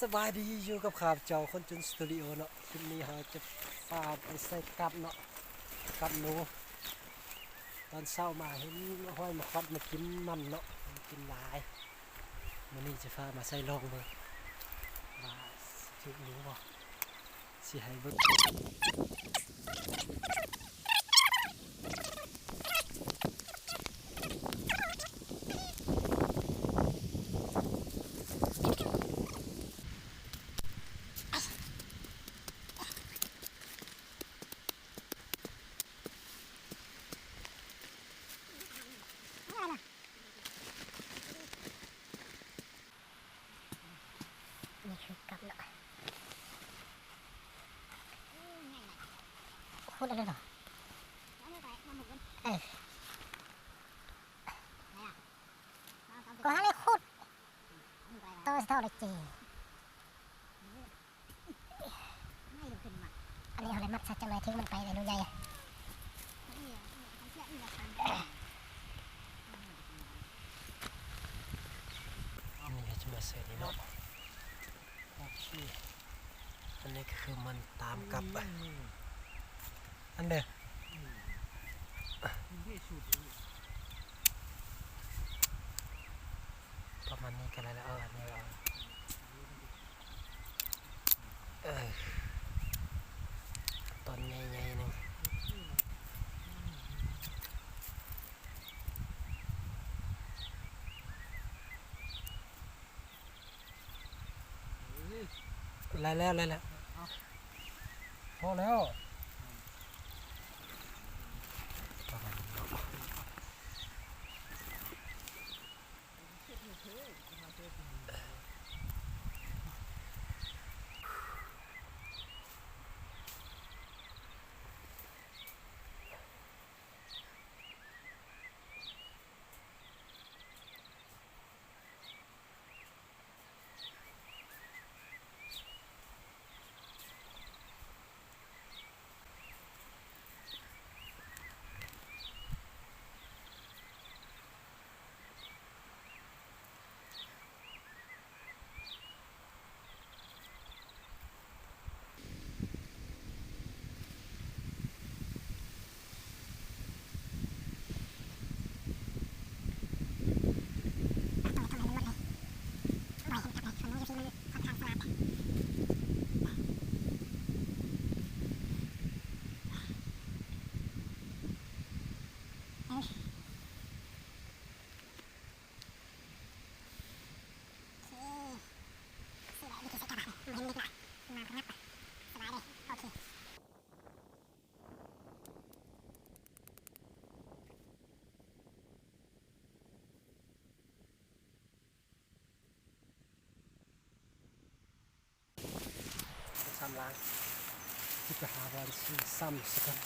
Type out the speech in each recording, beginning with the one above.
ສະບາຍດີ ຢູ່ກັບຂ້າພະເຈົ້າ ຄົນຈົນສະຕູດິໂອເນາະ. ຄລິບນີ້ເຮົາຈະພາໄປໃສ່ກັບເນາະ ກັບໜູ. ຕອນເຊົ້າມາເຫັນຮອຍມາຄວັດມາກິນມັນເນາະ ມັນກິນຫຼາຍ. ມື້ນີ້ຈະພາມາໃສ່ລອງເບິ່ງວ່າຊິຖືກໜູບໍ່ ຊິໃຫ້ເບິ່ງ. ນີ້ຄືກັບເນາະ ຂຸດເອົາເລີຍເນາະ. ເອີ ກໍຫາເລີຍຂຸດ ຕໍ່ເທົ່າລະເຈ. ອັນນີ້ເຮົາໄດ້ມັດຊະ ຈັກໜ້ອຍຖືກມັນໄປເລີຍ ໜູໃຫຍ່. ອັນນີ້ເຮົາຈະມາໃສ່ນີ້ເນາະ. ໂອເຄ ອັນນີ້ກໍຄືມັນຕາມກັບ ອັນເດີ ປະມານນີ້ກໍໄດ້ແລ້ວ. ເອີ ອັນນີ້ ເອີ ຕອນໃຫຍ່ໆ ໜຶ່ງ. ໄດ້ແລ້ວ ໄດ້ແລ້ວ ພໍແລ້ວ. ປະມານນີ້ເນາະ. ຊຳລາງ ຊິໄປຫາບ່ອນຊຳສາກ່ອນ.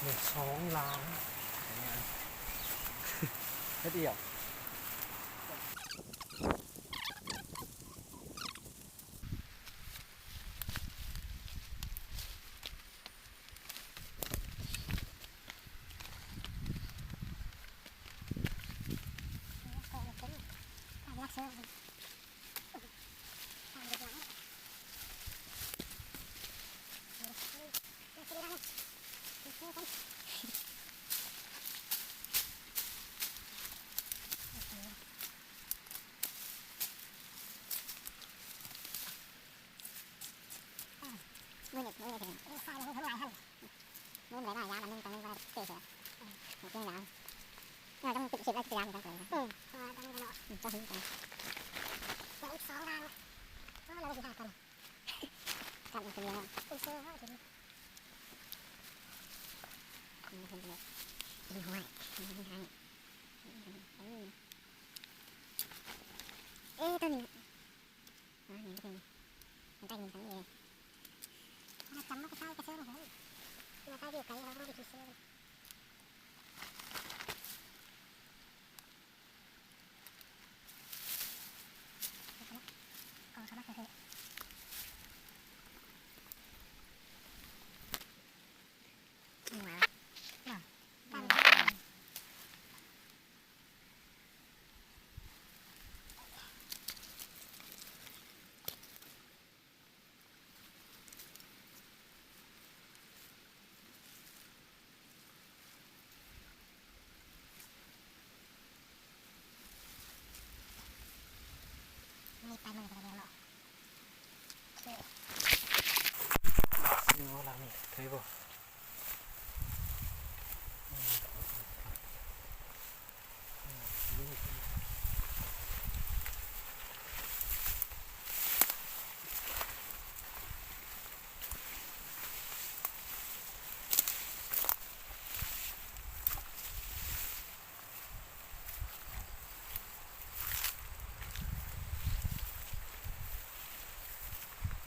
ນີ້ ສອງລາງ ເຮັດອີ່ຫຍັງ? ເຮົາກໍ ມື້ນີ້ ມື້ນີ້ເປັນຫຍັງ? ມື້ຫຼາຍໆຢ່າງ ມັນຕ້ອງເປັນສິບແລ້ວສິບສາມ ອືມ ຕ້ອງເຫັນກັນ ເອີ ອີກສອງຢ່າງ ເອີ ເຮົາຊິຫາກັນ ກັນເປັນຫຍັງ? ເອີ ເອີ ເອີ ເອີ ເອີ ໂຕນີ້ ອ່າ ນີ້ກໍເປັນ ມັນໄດ້ຍິນສຳເນງ ມາຈຳມາກະຊາຍກະເຊີງເຮີ້ຍ ມາໄປຢູ່ໄກເຮົາບໍ່ໄດ້ຊິເຊີງ ກໍສາມາດເຊີງເຮີ້ຍ ນີ້ໄປມື້ນີ້ກໍໄດ້ແລ້ວເນາະ ໂອເຄ ເອີ ຫຼັງນີ້ເຄີຍບໍ່?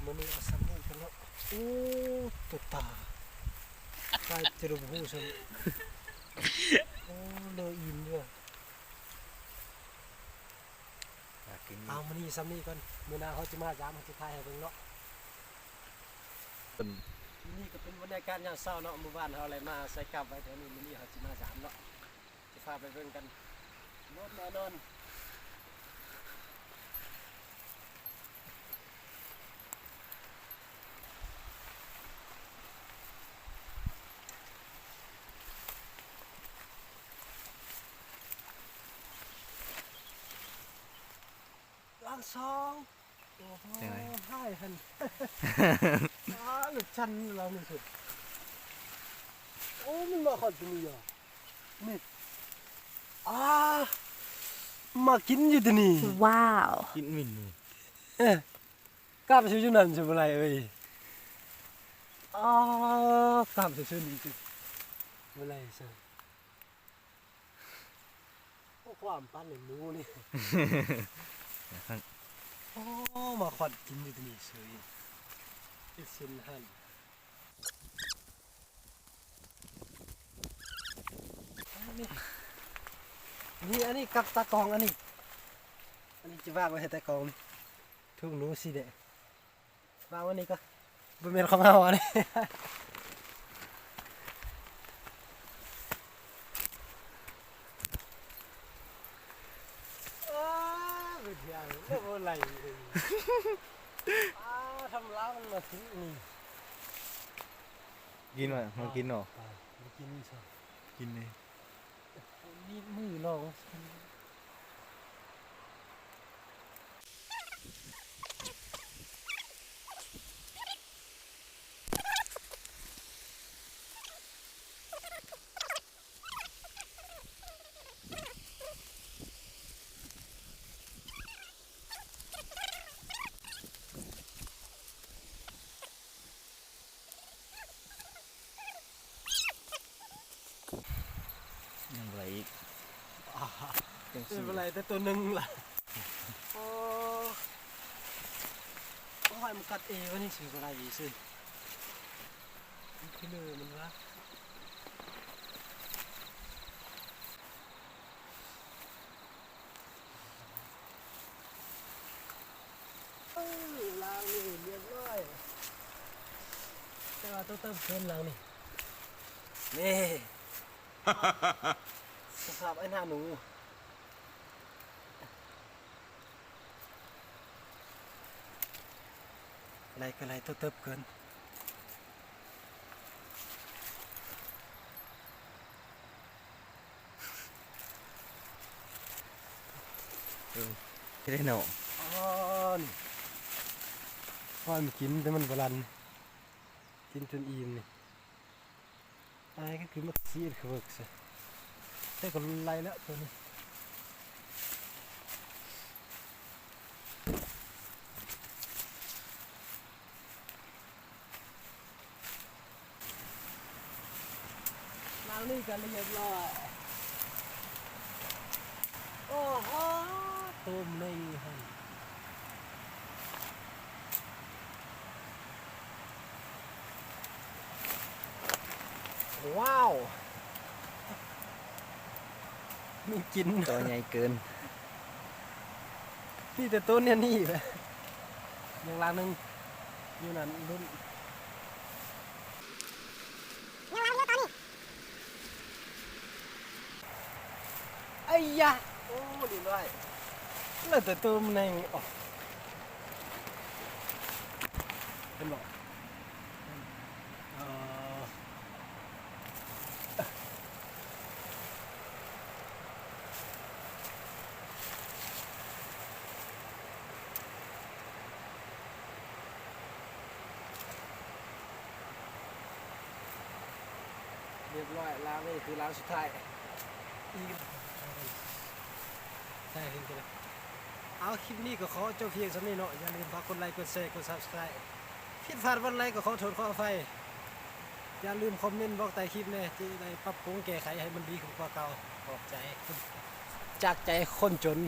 ມື້ນີ້ເອົາສ່ຳນີ້ກ່ອນເນາະ ໂອ້ ຕົວຕາ ຕາຍ ຈະບໍ່ຮູ້ຊ້ຳ ໂອ້ ເລີອີນເດີ ຢາກກິນ ເອົາມື້ນີ້ສ່ຳນີ້ກ່ອນ ມື້ໜ້າເຮົາຊິມາຢາມ ເຮົາຊິຖ່າຍໃຫ້ເບິ່ງເນາະ ເປັນ ນີ້ກໍເປັນບັນຍາກາດຍາມເຊົ້າເນາະ ມື້ວານເຮົາແລະມາໃສ່ກັບໄວ້ແຖວນີ້ ມື້ນີ້ເຮົາຊິມາຢາມເນາະ ຈະພາໄປເບິ່ງກັນ ໂດນແນ່ນອນ ຫຼັງສອງ ໂອ້ໂຫ ຈັ່ງໃດ ຮ້າຍຫັ້ນ ອ້າ ລຸດຊັນລາວນີ້ສຸດ ໂອ້ ມັນມາຮອດທີ່ນີ້ຫວາ ນີ້ ອ້າ ມາກິນຢູ່ທີ່ນີ້ ວ້າວ ກິນມິນນີ້ ເອີ ກາບຊື່ຢູ່ນັ້ນຊິບໍ່ໄດ້ເອີຍ ອ້າ ກາບຊື່ຢູ່ນີ້ຊິບໍ່ໄດ້ຊະ. ໂອ້ ຄວາມປັນໃນໝູນີ້ ໂອ້ ມາຄວັດກິນຢູ່ທີ່ນີ້ເສີຍ ເຮັດເຊັ່ນຫັ້ນ ນີ້ ນີ້ ອັນນີ້ກັບຕາກອງ ອັນນີ້ ອັນນີ້ຈະວາງໄວ້ໃຫ້ຕາກອງ ທຸງໜູຊິແດະ. ວາງໄວ້ນີ້ກໍ ບໍ່ແມ່ນຂອງເຮົາອັນນີ້ ອ້າ ເປັນຫຍັງ ບໍ່ໄຫຼເລີຍ ອ້າ ທຳລາຍມັນມາກິນນີ້ ກິນຫວາ ມາກິນເນາະ ກິນຊະ ກິນເລີຍ. ມີດມືລອງ ຍັງບໍ່ໄດ້ອີກ ຍັງ ຍັງບໍ່ໄດ້ແຕ່ຕົວໜຶ່ງລະ ໂອ້ ໂອ້ຍ ມັນກັດເອວະນີ້ ຊິບໍ່ໄດ້ອີກຊິ ມັນຄືເລີມັນວະ. ເອີ ລ້າງມືຮຽບຮ້ອຍ ແຕ່ວ່າຕ້ອງເຕີມເຄືນຫຼັງນີ້ ນີ້ ສະພາບໄອ້ໜ້າໜູ. ໄຫຼກໍໄຫຼ ໂຕເຕີບເກີນ. ເອີ ຊິໄດ້ເນາະ. ອໍ ນີ້ ວ່າມັນກິນ ແຕ່ມັນບໍ່ລັນ ກິນຈົນອີ່ມນີ້. ອ້າຍກໍຄືມັກຊິເຮັດຂະເວີກຊະ ແຕ່ກໍໄຫຼແລ້ວໂຕນີ້. ຫຼັງນີ້ກໍລຽບຮ້ອຍ. ໂອ້ໂຫ ໂຕເໜັງຫັ້ນ. ວ້າວ ມີກິນ ໂຕໃຫຍ່ເກີນ. ມີແຕ່ໂຕແນວນີ້ແຫຼະ. ຍັງຫຼັງໜຶ່ງຢູ່ນັ້ນລຸ້ນ. ຍັງຫຼັງເດີຕອນນີ້. ໄອ້ຢາ ໂອ້ ລຽບຮ້ອຍ ເຫຼືອແຕ່ໂຕມັນເອງ. ໂອ້ ເຫັນບໍ່? ເອີ ລຽບຮ້ອຍ ຫຼັງນີ້ຄືຫຼັງສຸດທ້າຍ. ເອົາ ຄລິບນີ້ກໍຂໍຈົບພຽງສ່ຳນີ້ເນາະ. ຢ່າລືມຝາກກົດໄລ ກົດແຊ ກົດ Subscribe. ຜິດພາດບ່ອນໃດກໍຂໍໂທດຂໍອະໄພ. ຢ່າລືມຄອມເມັນບອກໃຕ້ຄລິບແດ່ ຈະໄດ້ປັບປຸງແກ້ໄຂໃຫ້ມັນດີຂຶ້ນກວ່າເກົ່າ. ຂອບໃຈ ຈາກໃຈຄົນຈົນ.